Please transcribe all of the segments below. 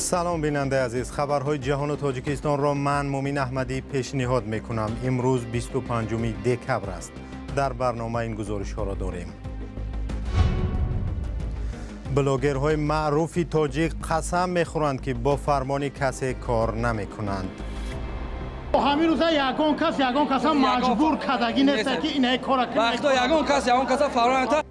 Салом, бинандаи азиз. Хабарҳои ҷаҳону Тоҷикистонро ман, Мумин Аҳмадӣ, пешниҳод мекунам. Имрӯз 25 декабр аст. Дар барнома ин гузоришҳоро дорем. Блогерҳои маъруфи тоҷик қасам мехӯранд, ки бо фармони касе кор намекунанд. Ҳамин рӯза ягон кас ягон каса маҷбур кардагӣ нест, ки инаи кора. Вақто ягон кас ягон каса фармон.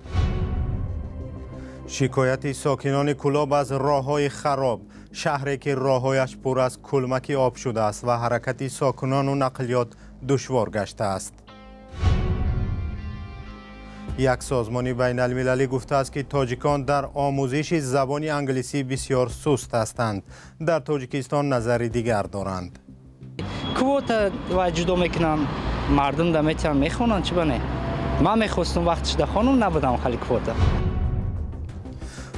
Шикояти сокинони Кӯлоб аз роҳҳои хароб. Шаҳре ки роҳҳояш пур аз кӯлмаки об шудааст ва ҳаракати сокинону нақлиёт душвор гаштааст. Як созмони байналмилалӣ гуфтааст, ки тоҷикон дар омӯзиши забони англисӣ бисёр суст ҳастанд. Дар Тоҷикистон назари дигар доранд. Квота ва ҷудо мекунанд, мардум да метиҳанд, мехонанд, чӣ бане? Ман мехостум вақтшда хонум, набудам хали квота.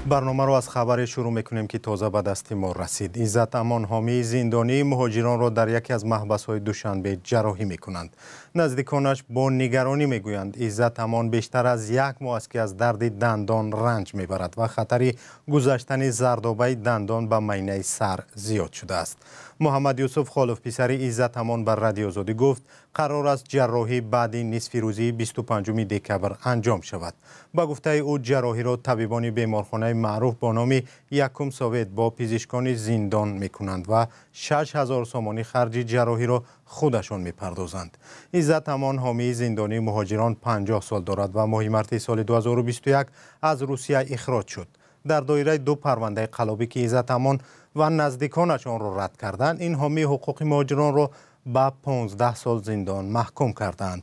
Барномаро аз хабаре шурӯъ мекунем, ки тоза ба дасти мо расид. Иззат Амон, ҳомии зиндонии муҳоҷиронро дар яке аз маҳбасҳои Душанбе ҷарроҳӣ мекунанд. Наздиконаш бо нигаронӣ мегӯянд, Иззат Амон бештар аз як моҳ аст, ки аз дарди дандон ранҷ мебарад ва хатари гузаштани зардобаи дандон ба майнаи сар зиёд шудааст. Муҳаммад Юсуф Холов, писари Иззат Амон, ба Радиои Озодӣ гуфт, қарор аст ҷарроҳӣ баъди нисфи рӯзии 25 декабр анҷом шавад. Ба гуфтаи ӯ, ҷарроҳиро табибони беморхонаи маъруф бо номи Якум Совет бо пизишкони зиндон мекунанд ва 6000 сомонӣ харҷи ҷарроҳиро худашон мепардозанд. Иззат Амон, ҳомии зиндонии муҳоҷирон, 50 сол дорад ва моҳи марти соли 2021 аз Русия ихроҷ шуд. Дар доираи ду парвандаи қаллобӣ, ки Иззат Амон ва наздиконаш онро рад карданд, ин ҳомии ҳуқуқи муҳоҷиронро ба 15 сол зиндон маҳкум карданд.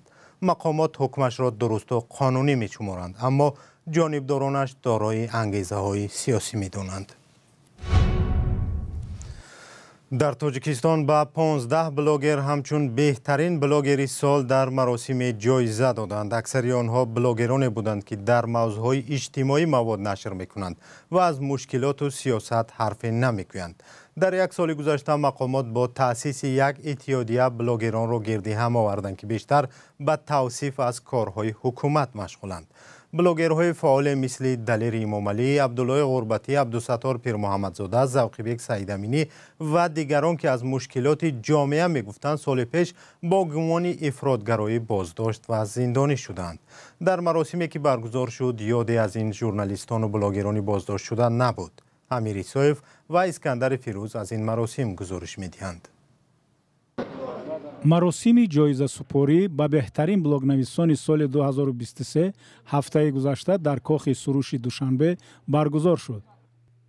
Мақомот ҳукмашро дурусту қонунӣ мешуморанд, аммо ҷонибдоронаш дорои ангезаҳои сиёсӣ медонанд. Дар Тоҷикистон ба 15 блогер ҳамчун беҳтарин блогери сол дар маросиме ҷоиза доданд. Аксари онҳо блогероне буданд, ки дар мавзӯъҳои иҷтимоӣ мавод нашр мекунанд ва аз мушкилоту сиёсат ҳарфе намегӯянд. Дар як соли гузашта мақомот бо таъсиси як иттиҳодия блогеронро гирди ҳам оварданд, ки бештар ба тавсиф аз корҳои ҳукумат машғуланд. Блогерҳои фаъоле мисли Далери Имомалӣ, Абдуллои Ғурбатӣ, Абдусаттор Пирмуҳаммадзода, Завқибек Саидаминӣ ва дигарон, ки аз мушкилоти ҷомеа мегуфтанд, соли пеш бо гумони ифротгароӣ боздошт ва зиндонӣ шуданд. Дар маросиме, ки баргузор шуд, ёде аз ин журналистону блогерони боздоштшуда набуд. Амир Исоев ва Искандари Фирӯз аз ин маросим гузориш медиҳанд. Маросими ҷоизасупорӣ ба беҳтарин блогнависони соли 2023 ҳафтаи гузашта дар кохи Суруши Душанбе баргузор шуд.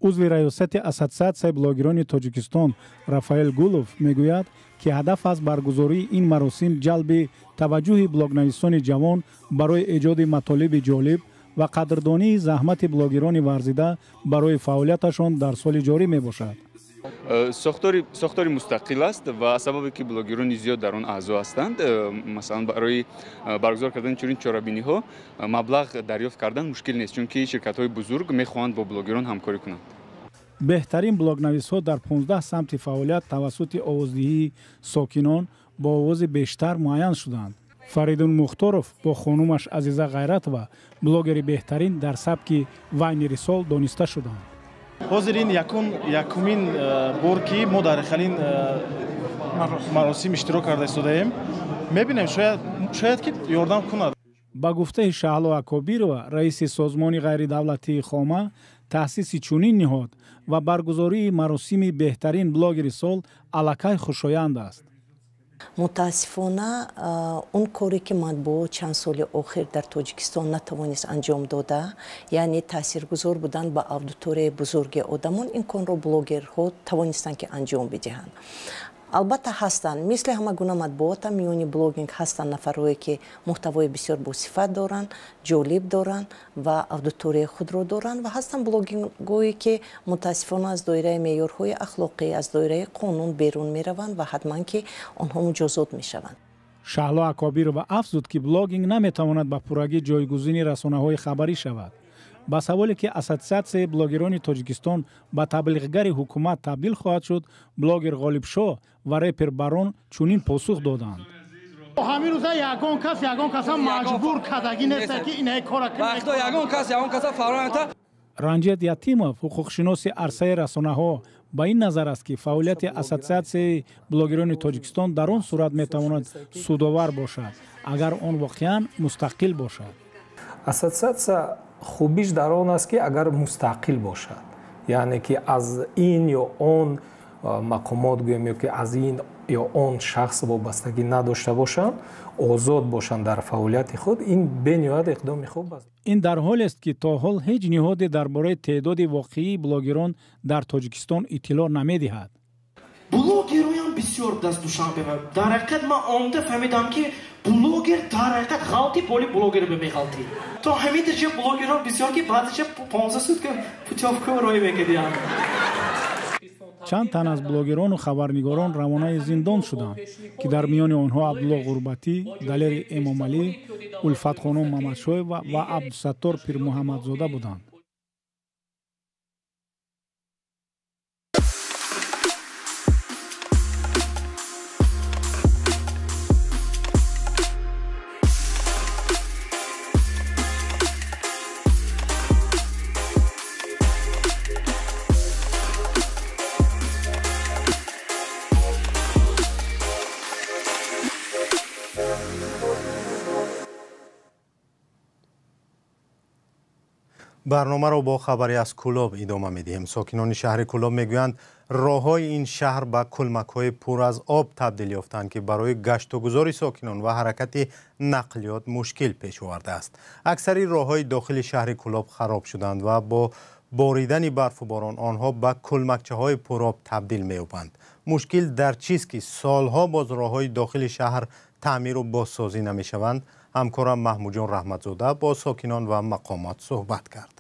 Узви раёсати Ассотсиатсияи блогерони Тоҷикистон Рафаэл Гулов мегӯяд, ки ҳадаф аз баргузории ин маросим ҷалби таваҷҷӯҳи блогнависони ҷавон барои эҷоди матолиби ҷолиб ва қадрдонии заҳмати блогерони варзида барои фаъолияташон дар соли ҷорӣ мебошад. Сохтори мустақил аст ва сабабе ки блогерони зиёд дар он аъзо ҳастанд, масалан, барои баргузор кардани чунин чорабиниҳо маблағ дарёфт кардан мушкил нест, чунки ширкатҳои бузург мехоҳанд бо блогерон ҳамкорӣ кунанд. Беҳтарин блогнависҳо дар 15 самти фаъолият тавассути овоздиҳии сокинон бо овози бештар муайян шуданд. Фаридун Мухторов бо хонумаш Азиза Ғайратова блогери беҳтарин дар сабки вайнери сол дониста шуданд. Ҳозир ин якумин бор, ки мо дар халин маросим иштирок карда истодаем. Мебинем, шояд ки ёрдам кунад. Ба гуфтаи Шаҳло Акобирова, раиси созмони ғайридавлатии Хома, таъсиси чунин ниҳод ва баргузории маросими беҳтарин блогери сол аллакай хушоянд аст. Мутаассифона, он коре, ки матбуот чанд соли охир дар Тоҷикистон натавонист анҷом дода, яъне таъсиргузор будан ба аудиторияи бузурги одамон, ин корро блогерҳо тавонистанд, ки анҷом бидиҳанд. Албатта, ҳастанд, мисли ҳама гуна матбуота, миёни блогинг ҳастанд нафарҳое, ки муҳтавои бисёр босифат доранд, ҷолиб доранд ва аудиторияи худро доранд, ва ҳастанд блогингҳое, ки мутаассифона аз доираи меъёрҳои ахлоқӣ, аз доираи қонун берун мераванд ва ҳатман ки онҳо муҷозот мешаванд. Шаҳло Акобирова афзуд, ки блогинг наметавонад ба пуррагӣ ҷойгузини расонаҳои хабарӣ шавад. Ба саволе, ки Ассотсиатсияи блогерони Тоҷикистон ба таблиғгари ҳукумат табдил хоҳад шуд, блогер Ғолибшоҳ ва репер Барон чунин посух доданд. Ҳамин рӯза ягон кас ягон каса маҷбур кардагӣ нест, ки инаи кора. Вақто ягон кас ягон каса фармон. Ранҷет Ятимов, ҳуқуқшиноси арсаи расонаҳо Ба ин назар аст, ки фаъолияти Ассотсиатсияи блогерони Тоҷикистон дар он сурат метавонад судовар бошад, агар он воқеан мустақил бошад. Ассотсиатсия хубиш дар он аст, ки агар мустақил бошад, яъне ки аз ин ё он мақомот гӯем ё ки аз ин ё он шахс вобастагӣ надошта бошанд, озод бошанд дар фаъолияти худ, ин бениҳоят иқдоми хуб аст. Ин дар ҳолест, ки то ҳол ҳеҷ ниҳоде дар бораи теъдоди воқеии блогерон дар Тоҷикистон иттилоъ намедиҳад. Блогероям бисёр даст Душанбе. Дар ҳақиқат ман омда фаҳмидам, ки блогер дар ҳақиқат ғалти боли блогер меғалтӣ. То ҳамин дараҷа блогерҳо бисёр, ки баъзеша 15 сутка путёвка рой мекардиям. Чанд тан аз блогерону хабарнигорон равонаи зиндон шуданд, ки дар миёни онҳо Абдулло Ғурбатӣ, Далери Эмомалӣ, Улфатхонум Мамадшоева ва Абдусаттор Пирмуҳаммадзода буданд. Барномаро бо хабаре аз Кӯлоб идома медиҳем. Сокинони шаҳри Кӯлоб мегӯянд, роҳҳои ин шаҳр ба кӯлмакҳои пур аз об табдил ёфтанд, ки барои гаштугузори сокинон ва ҳаракати нақлиёт мушкил пеш овардааст. Аксари роҳҳои дохили шаҳри Кӯлоб хароб шуданд ва бо боридани барфу борон онҳо ба кӯлмакчаҳои пуроб табдил меёбанд. Мушкил дар чист, ки солҳо боз роҳҳои дохили шаҳр таъмиру бозсозӣ намешаванд? Ҳамкорам Маҳмудҷон Раҳматзода бо сокинон ва мақомот суҳбат кард.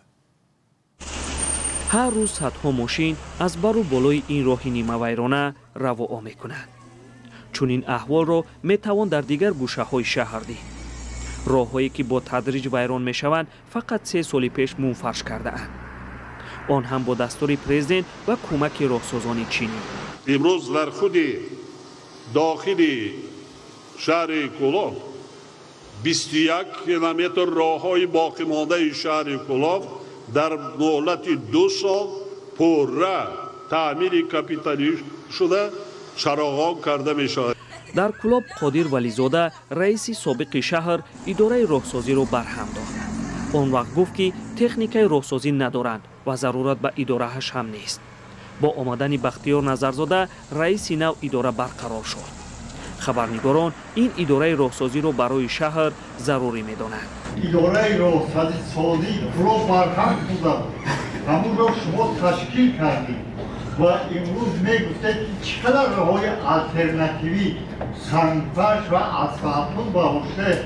Ҳар рӯз садҳо мошин аз бару болои ин роҳи нимавайрона равоа мекунанд. Чунин аҳволро метавон дар дигар гӯшаҳои шаҳр дид. Роҳҳое ки бо тадриҷ вайрон мешаванд, фақат 3 соли пеш мунфарш кардаанд. Он ҳам бо дастури президент ва кӯмаки роҳсозони чинӣ. Имрӯз дар худи дохили шаҳри Кӯлоб 21 километр роҳҳои боқимондаи шаҳри Кӯлоб дар муҳлати 2 сол пурра таъмири капиталӣ шуда чароғон карда мешавад. Дар Кӯлоб Қодир Вализода, раиси собиқи шаҳр, идораи роҳсозиро барҳам дод. Он вақт гуфт, ки техникаи роҳсозӣ надоранд ва зарурат ба идорааш ҳам нест. Бо омадани Бахтиёр Назарзода, раиси нав, идора барқарор шуд. Хабарнигорон ин идораи роҳсозиро барои шаҳр зарурӣ медонанд. Идораи роҳсозии Кӯлоб барҳам шуда, ҳамонро шумо ташкил кардед ва имрӯз мегуфтед, ки чӣ қадар роҳҳои алтернативӣ, сангфарш ва асфалтон ба воситаи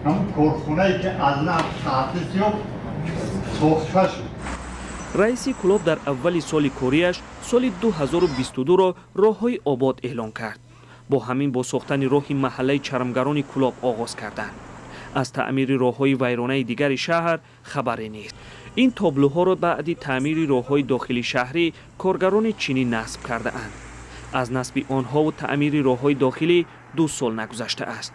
ҳамон корхонае, ки аз нав таъсис ёфт, сохта шуд. Раиси Кӯлоб дар аввали соли кориаш соли 2022-ро роҳҳои обод эълон кард. Бо ҳамин бо сохтани роҳи маҳаллаи чармгарони Кӯлоб оғоз карданд. Аз таъмири роҳҳои вайронаи дигари шаҳр хабаре нест. Ин тоблуҳоро баъди таъмири роҳҳои дохили шаҳрӣ коргарони чинӣ насб кардаанд. Аз насби онҳову таъмири роҳҳои дохилӣ 2 сол нагузаштааст.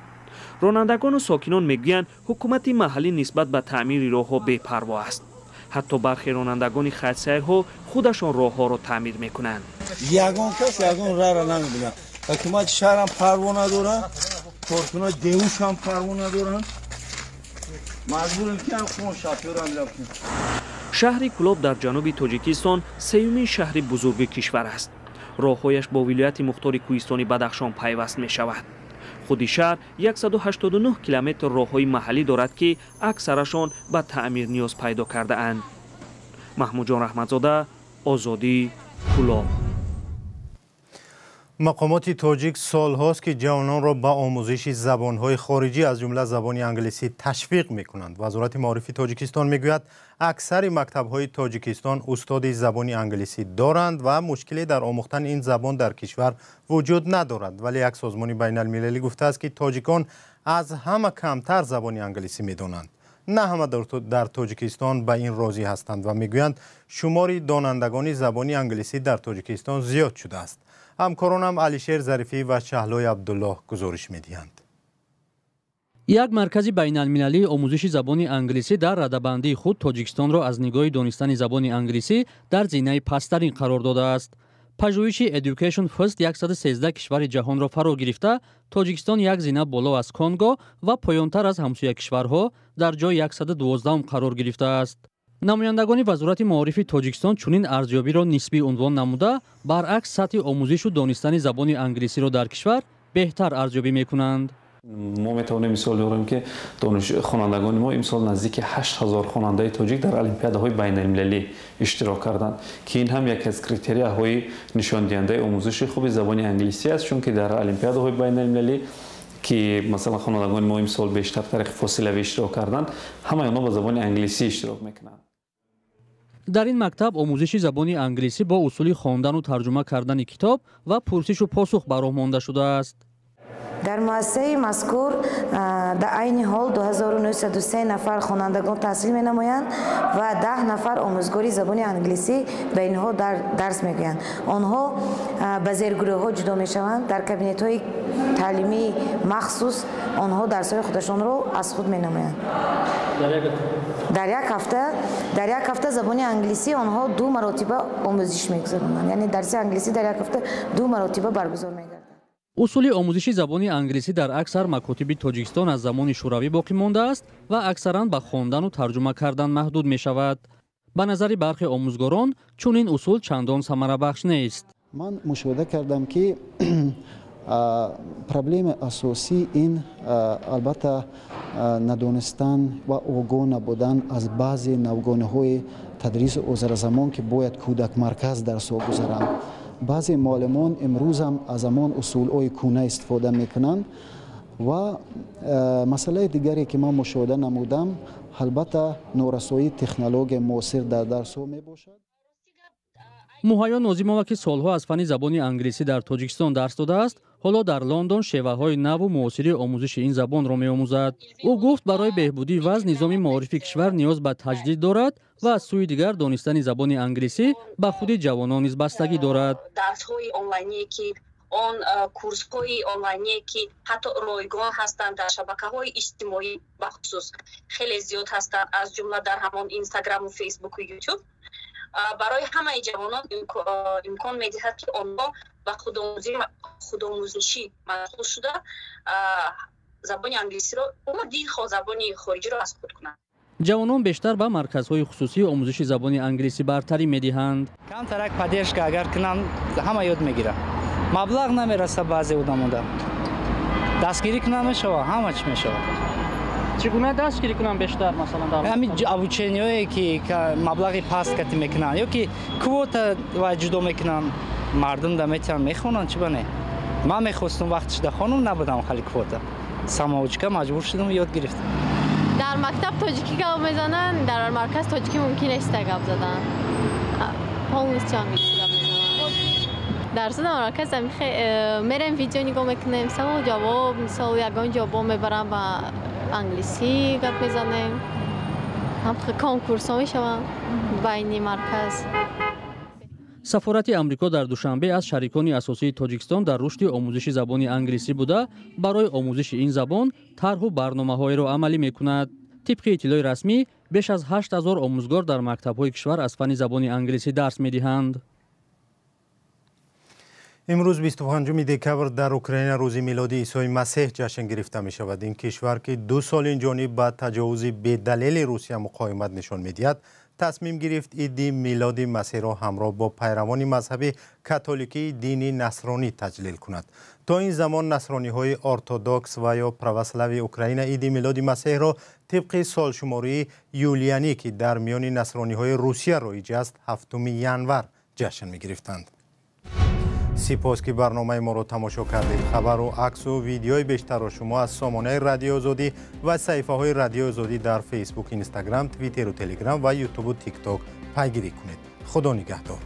Ронандагону сокинон мегӯянд, ҳукумати маҳаллӣ нисбат ба таъмири роҳҳо бепарво аст. Ҳатто бархе ронандагони хатсайрҳо худашон роҳҳоро таъмир мекунанд. Ягон кас ягон раҳро намебинад. Ҳукумати шаҳрам парво надорад, коркунои деҳушам парво надоранд. Маҷбурем ки ҳам хун шофёрам рафтем. Шаҳри Кӯлоб дар ҷануби Тоҷикистон сеюмин шаҳри бузурги кишвар аст. Роҳҳояш бо вилояти мухтори кӯҳистони Бадахшон пайваст мешавад. Худи шаҳр 189 километр роҳҳои маҳаллӣ дорад, ки аксарашон ба таъмир ниёз пайдо кардаанд. Маҳмудҷон Раҳматзода, Озодӣ, Кӯлоб. Мақомоти тоҷик солҳост, ки ҷавононро ба омӯзиши забонҳои хориҷӣ, аз ҷумла забони англисӣ, ташвиқ мекунанд. Вазорати маорифи Тоҷикистон мегӯяд, аксари мактабҳои Тоҷикистон устоди забони англисӣ доранд ва мушкиле дар омӯхтани ин забон дар кишвар вуҷуд надорад. Вале як созмони байналмилалӣ гуфтааст, ки тоҷикон аз ҳама камтар забони англисӣ медонанд. На ҳама дар Тоҷикистон ба ин розӣ ҳастанд ва мегӯянд, шумори донандагони забони англисӣ дар Тоҷикистон зиёд шудааст. Ҳамкоронам Алишер Зарифӣ ва Шаҳлои Абдуллоҳ гузориш медиҳанд. Як маркази байналмилалии омӯзиши забони англисӣ дар радабандии худ Тоҷикистонро аз нигоҳи донистани забони англисӣ дар зинаи пасттарин қарор додааст. Пажӯҳиши Education First 113 кишвари ҷаҳонро фаро гирифта, Тоҷикистон як зина боло аз Конго ва поёнтар аз ҳамсоя кишварҳо дар ҷои 112 қарор гирифтааст. Намояндагони Вазорати маорифи Тоҷикистон чунин арзёбиро нисбӣ унвон намуда, баръакс сатҳи омӯзишу донистани забони англисиро дар кишвар беҳтар арзёбӣ мекунанд. Мо метавонем мисол биёрем, ки хонандагони мо имсол наздики 8000 хонандаи тоҷик дар олимпиадаҳои байналмилалӣ иштирок карданд, ки ин ҳам яке аз критерияҳои нишондиҳандаи омӯзиши хуби забони англисӣ аст, чунки дар олимпиадаҳои байналмилалӣ, ки масалан хонандагони мо имсол бештар тариқи фосилавӣ иштирок карданд, ҳамаи онҳо ба забони англисӣ иштирок мекунанд. Дар ин мактаб омӯзиши забони англисӣ бо усули хондану тарҷума кардани китоб ва пурсишу посух ба роҳ монда шудааст. Дар муассисаи мазкур дар айни ҳол 2903 нафар хонандагон таҳсил менамоянд ва 10 нафар омӯзгори забони англисӣ ба инҳо дарс мегӯянд. Онҳо ба зергурӯҳҳо ҷудо мешаванд. Дар кабинетҳои таълимии махсус онҳо дарсҳои худашонро аз худ менамоянд. Дар як ҳафта забони англисӣ онҳо 2 маротиба омӯзиш мегузаронанд, яъне дарси англисӣ дар як ҳафта 2 маротиба баргузор мегардад. Усули омӯзиши забони англисӣ дар аксар макотиби Тоҷикистон аз замони шӯравӣ боқӣ мондааст ва аксаран ба хондану тарҷума кардан маҳдуд мешавад. Ба назари бархе омӯзгорон чунин усул чандон самарабахш нест. Ман мушоҳида кардам, ки проблеми асосӣ ин албатта надонистан ва огоҳ набудан аз баъзе навгониҳои тадриси озаразамон, ки бояд кӯдакмарказ дарсҳо гузаранд. Баъзе муаллимон имрӯзам аз ҳамон усулҳои кӯна истифода мекунанд. Ва масъалаи дигаре, ки ман мушоҳида намудам, албатта норасоии технологияи муосир дар дарсҳо мебошад. Муҳайё Нозимова, ки солҳо аз фанни забони англисӣ дар Тоҷикистон дарс додааст, ҳоло дар Лондон шеваҳои наву муосири омӯзиши ин забонро меомӯзад. Ӯ гуфт, барои беҳбудии вазъ низоми маорифи кишвар ниёз ба таҷдид дорад ва аз сӯи дигар донистани забони англисӣ ба худи ҷавонон низ бастагӣ дорад. Дарсҳои онлайние, ки он курсҳои онлайние, ки ҳатто ройгон ҳастанд дар шабакаҳои иҷтимоӣ, бахусус хеле зиёд ҳастанд, аз ҷумла дар ҳамон Инстаграму Фейсбуку Ютуб, барои ҳамаи ҷавонон имкон медиҳад, ки онҳо ба худомӯзишӣ машғул шуда забони англисиро, дилхоҳ забони хориҷиро аз худ кунанд. Ҷавонон бештар ба марказҳои хусусии омӯзиши забони англисӣ бартарӣ медиҳанд. Камтарак поддержка агар кунам, ҳама ёд мегирам. Маблағ намераса баъзе одамода. Дастгирӣ кунам мешава, ҳама чӣ мешава. Чӣ гуна дастгирӣ кунам бештар, масалан, дар ҳамин обучениҳое, ки маблағи паст кати мекунанд ё ки квота ва ҷудо мекунанд, мардум да метиҳанд, мехонанд, чӣ ба не? Ман мехостум вақтиш да хонум, набудам хали квота. Самоучка маҷбур шудам, ёд гирифтам. Дар мактаб тоҷикӣ гап мезананд, дар марказ тоҷикӣ мумкин нест гап задан. Полностью англисӣ гап мезананд. Дарсо дар марказ мерем, видео нигоҳ мекунем, савол ҷавоб, мисол ягон ҷавобо мебарам, ба англисӣ гап мезанем. Конкурсҳо мешаванд байни марказ. Сафорати Амрико дар Душанбе аз шарикони асосии Тоҷикистон дар рушди омӯзиши забони англисӣ буда, барои омӯзиши ин забон тарҳу барномаҳоеро амалӣ мекунад. Тибқи иттилои расмӣ, беш аз 8000 омӯзгор дар мактабҳои кишвар аз фанни забони англисӣ дарс медиҳанд. Имрӯз 25 декабр дар Украина рӯзи милоди Исои Масеҳ ҷашн гирифта мешавад. Ин кишвар, ки 2 сол инҷониб ба таҷовузи бедалели Русия муқовимат нишон медиҳад, тасмим гирифт иди милоди Масеҳро ҳамроҳ бо пайравони мазҳаби католикии дини насронӣ таҷлил кунад. То ин замон насрониҳои ортодокс ва ё православи Украина иди милоди Масеҳро тибқи солшумории юлианӣ, ки дар миёни насрониҳои Русия роиҷ аст, 7 январ ҷашн мегирифтанд. Сипос, ки барномаи моро тамошо кардед. Хабару аксу видеои бештарро шумо аз сомонаи Радиои Озодӣ ва саҳифаҳои Радиои Озодӣ дар Фейсбук, Инстаграм, Твиттеру Телеграм ва Ютубу Тикток пайгирӣ кунед. Худо нигаҳдор.